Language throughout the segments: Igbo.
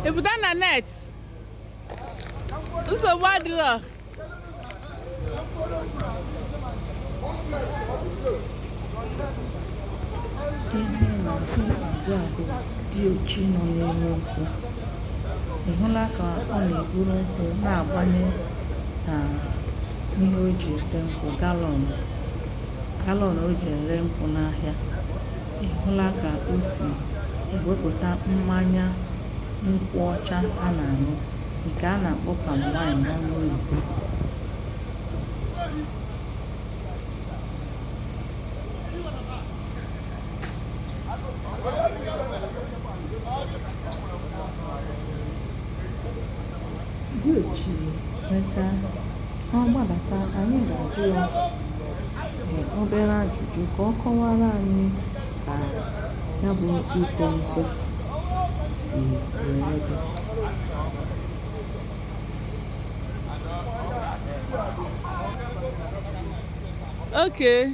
Ị pụta na net, nsogbu adịrọ. Ihe ị na-ahụ ugbu a bụ diochi nọ n'elu nkwụ. Ị hụla ka ọ na-eburu nkwụ na-agbanye na ihe o ji ete nkwụ, galọn galọn o ji ere nkwụ n'ahịa. Ị hụla ka o si ewepụta mmanya nkwụ ọcha a na-aṅụ, nke a na-akpọ palm wine n'ọnụ oyibo. Diochi mechaa, ọ gbadata, anyị ga-ajụ ya obere ajụjụ ka ọ kọwara anyị ka ya bụ ite nkwụ si were dị. Okay.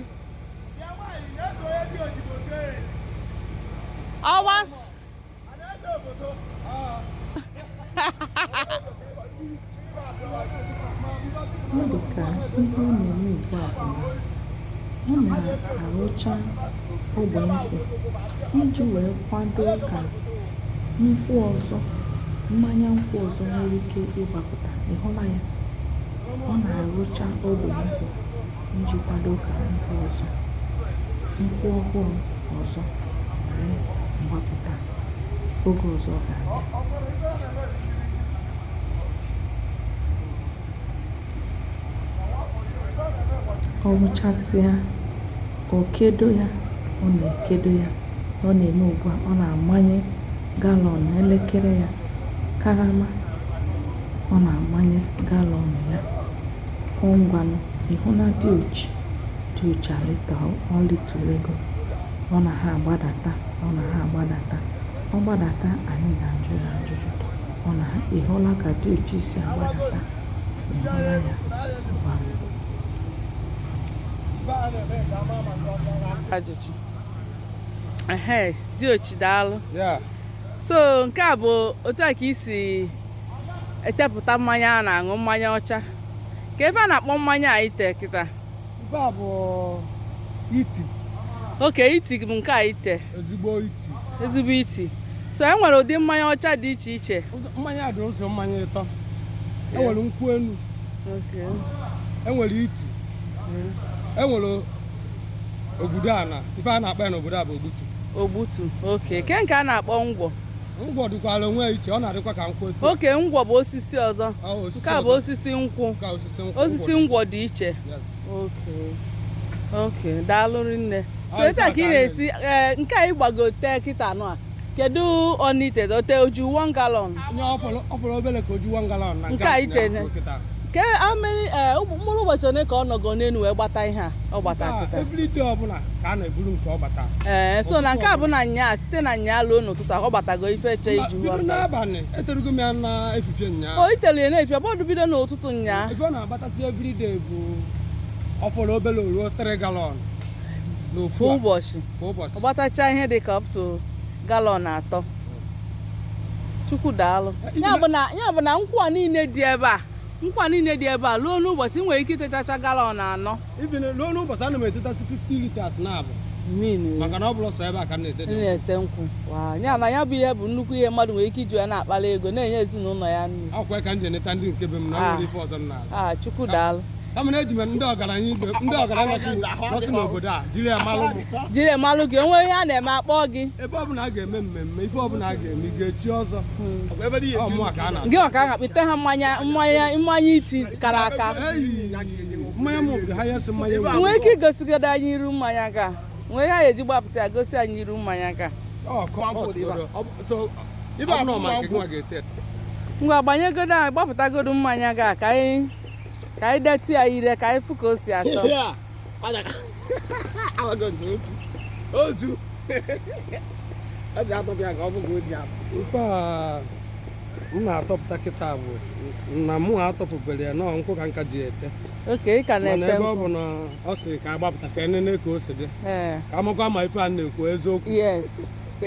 Ọwa Ọ dị ka ihe ọ na-eme ugbu a bụ na ọ na-arụcha ogbe nkwụ iji wee kwado ka nkwụ ọzọ, mmanya nkwụ ọzọ nwere ike ịgbapụta. Ị hụla ya? Ọ na-arụcha ogbe nkwụ iji kwado ka nkwụ ọzọ, nkwụ ọhụrụ ọzọ were gbapụta oge ọzọ ọ ga-abịa. Ọ rụchasịa, o kedo ya, ọ na-ekedo ya. Ọ na-eme ugbu a, ọ na-amanye galọn elekere ya, karama ọ na-amanye galọn ya. Ọ ngwanụ, ị hụla diochi? Diochi alịta, ọ lịturu ego. Ọ na ha agbadata, ọ na ha agbadata. Ọ gbadata, anyị ga-ajụ ya ajụjụ. Ọ na ị hụla ka diochi si agbadata? Ị hụla ya? Ngwanụ. Ajụjụ. Ehe, diochi, daalụ. Yeah. So nke a bụ otu a ka isi etepụta mmanya a na-aṅụ, mmanya ọcha. Ka ebe a na-akpọ mmanya a ite kịta? Ife a bụ iti. Okay, iti bụ nke a ite. Ezigbo iti. Ezigbo iti. So e nwere ụdị mmanya ọcha dị iche iche. Mmanya dị ụzọ mmanya ịtọ. Enwere nkwụ enu, enwere iti, enwere ogudo ana. Ife a na-akpọ ya n'obodo a bụ ogbutu. Ogbutu, okay. Ke nke a na-akpọ ngwọ? Ngwọ dịkwara onwe ya iche, ọ na-adịkwa ka nkwụ etu. Okay, ngwọ bụ osisi ọzọ. Ọ, osisi Nke a bụ ọzọ. osisi nkwụ. Nke a osisi nkwụ. Osisi ngwọ dị iche. Yes. Okay, daalụ rinne. So Ah, etu a ka ị ife a ka na-esi nke a ịgbagote kịta nụ a, kedu ọnite ote oju 1 gallon? Nye ọ fọrọ obere ka o ju 1 gallon na Nke a a ite na-akwụ kịta. Ke how many mkpụrụ ụbọchị one ka ọ nọgo n'elu wee gbata ihe a ọ gbata Nke a, kịta? Everyday ọbụla ka a na-eburu nke ọ gbata. Ee, so na nke a bụ na nyaa, site na nyaa luo n'ụtụtụ, ọ gbatago ife che iju Bido 1 gallon. N'abalị eterugo m ya na efifie nyaa. O itelu ya na-efi ọbọdụ bido n'ụtụtụ nyaa. Ife ọ na-agbatasị everyday bụ ọ fọrọ obere o ruo 3 gallon n'ofu Kwa a, ụbọchị? Kwa ụbọchị. Ọ gbatacha ihe dị ka up to galọn 3. Chukwu daalụ. Ya bụ na nkwụ a niile dị ebe a, nkwụ a niile dị ebe a, ruo n'ụbọchị ị nwere ike itechacha galọn 4. Even ruo n'ụbọchị, ana m etetasị 50 liters na abụ. Mean Maka na ọ bụrụ sọ ebe a ka m na-ete ị dị. Na-ete nkwụ. Wow, ya na ya bụ ihe bụ nnukwu ihe mmadụ nwere ike iji ya na-akpara ego, na-enye ezinụlọ ya nri. Akwụkwọ ka m ji eneta ndị nke be m na Ah. nwere ife ọzọ m na-alụ. Ah, Chukwu daalụ. Kama na eji m ndị ọgaranya ibe, ndị ọgaranya nọsị n'obodo a jiri ya malụ m. Jiri malụ gị, onwe ihe a na-eme, akpọ gị. Ebe ọbụla a ga-eme mmemme, ife ọbụla a ga-eme, ị ga-echi ọzọ, ọ mụa ka a na Gị maka aha kpite ha mmanya, mmanya, mmanya iti kara aka. Eyi, mmanya m bụ highest mmanya Ị enwere. nwere ike igosigodo anyị iru mmanya ga nwee ihe a ga-eji gbapụta ya, gosi anyị iru mmanya ga? Ọ, so ọ bụ na ọ ma nke gị nwa ga-ete. Ngwa, gbanyegodo anyị, gbapụtagodo mmanya ga ka anyị detụ ya ire, ka anyị fụ ka o si atọ. Awago nje otu otu ọ ji atọpụ ya ka ọ bụ ka o ji atọ. Ife a m na-atọpụta kịta bụ na mụ atọpụbere ya nọọ nkwụ ka nka ji ete. Okay, ị ka Mana na-ete ebe ọ nkwụ. bụ na ọ sị ka agbapụta ka enene ka o si dị, ka amakwa ma ife a na-ekwu eziokwu.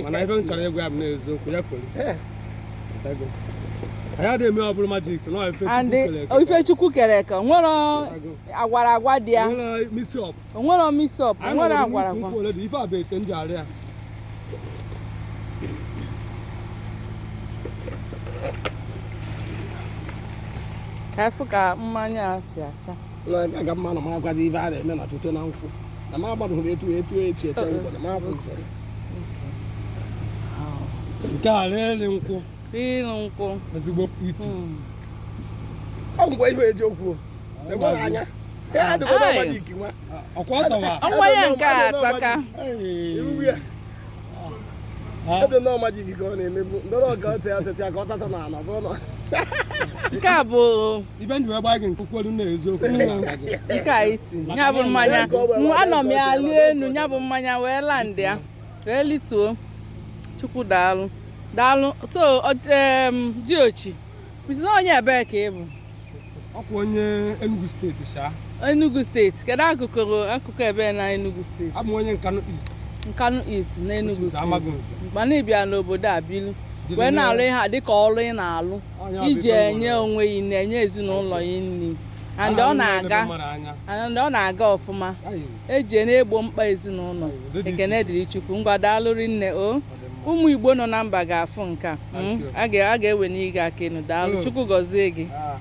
Mana ife m chọrọ ịgwa ya bụ na eziokwu ya kwere. Ego. Anyị adịghị eme ọ bụrụ magic nọ ife And Chukwu kere eke. ife Chukwu kere eke, onwero agwara agwa dị ya. Nwere mix up. Onwero mix up. Anyị Onwero nwere agwara nnukwu agwa. nkwụ ole dị ife a bụ ete m ji arị ya. Ka afụ ka mmanya a si acha. Na aga mma na marakwazi ife a na-eme na foto na nkwụ na m agbarụghị etu etu echi ete nkwụ na m afụzi. Nke a rịrị nkwụ. Ịṅụ nkwụ. Ezigbo iti. Ọ ngwa ihe eji okwu egbara anya ya adịkwa na Ai. majik nwa. Ọkwa ọ tọwa. Mmanya nke a ataka. Iwu ya. Ede nọọ majik ka ọ na-emebu ndọrọ ọga ọtị ọtịtị ka ọ tata na ala bụrụ na Nke a bụ Ibe ndị wee gbaa gị nke kwelu na eziokwu m na-agwa gị. Nke a iti ya bụ mmanya. Anọ m ya lie enu ya bụ mmanya wee land ya wee lituo. Chukwu daalụ, daalụ. So diochi isi na onye ebee ka ị bụ? Ọkwa onye Enugu steeti sha. Enugu steeti, kedu akụkụ akụkụ ebe na Enugu steeti? Abụ m onye Nkanu East. Nkanu East na Enugu Which is steeti. Amagunze. Mana ị bịa n'obodo a bilu Bilu wee na- na-alụ ihe a dịka ọrụ ị na-alụ Onye ọ iji bụ ife enye nwere. onwe gị na-enye ezinụlọ gị nri, and ọ Ahụ na-aga na-ebe mmadụ anya. and ọ na-aga ọfụma. Ayi, Eji na-egbo mkpa ezinụlọ. Ụdị dị Ekene iche. dịrị Chukwu. Ngwa, daalụ rinne o. Ọ dị mma. Ụmụ Igbo nọ na mba ga-afụ nke a. Thank you. A ga-ewe n'ịga aka enu. Daalụ. Mm. Chukwu gọzie gị. Ah.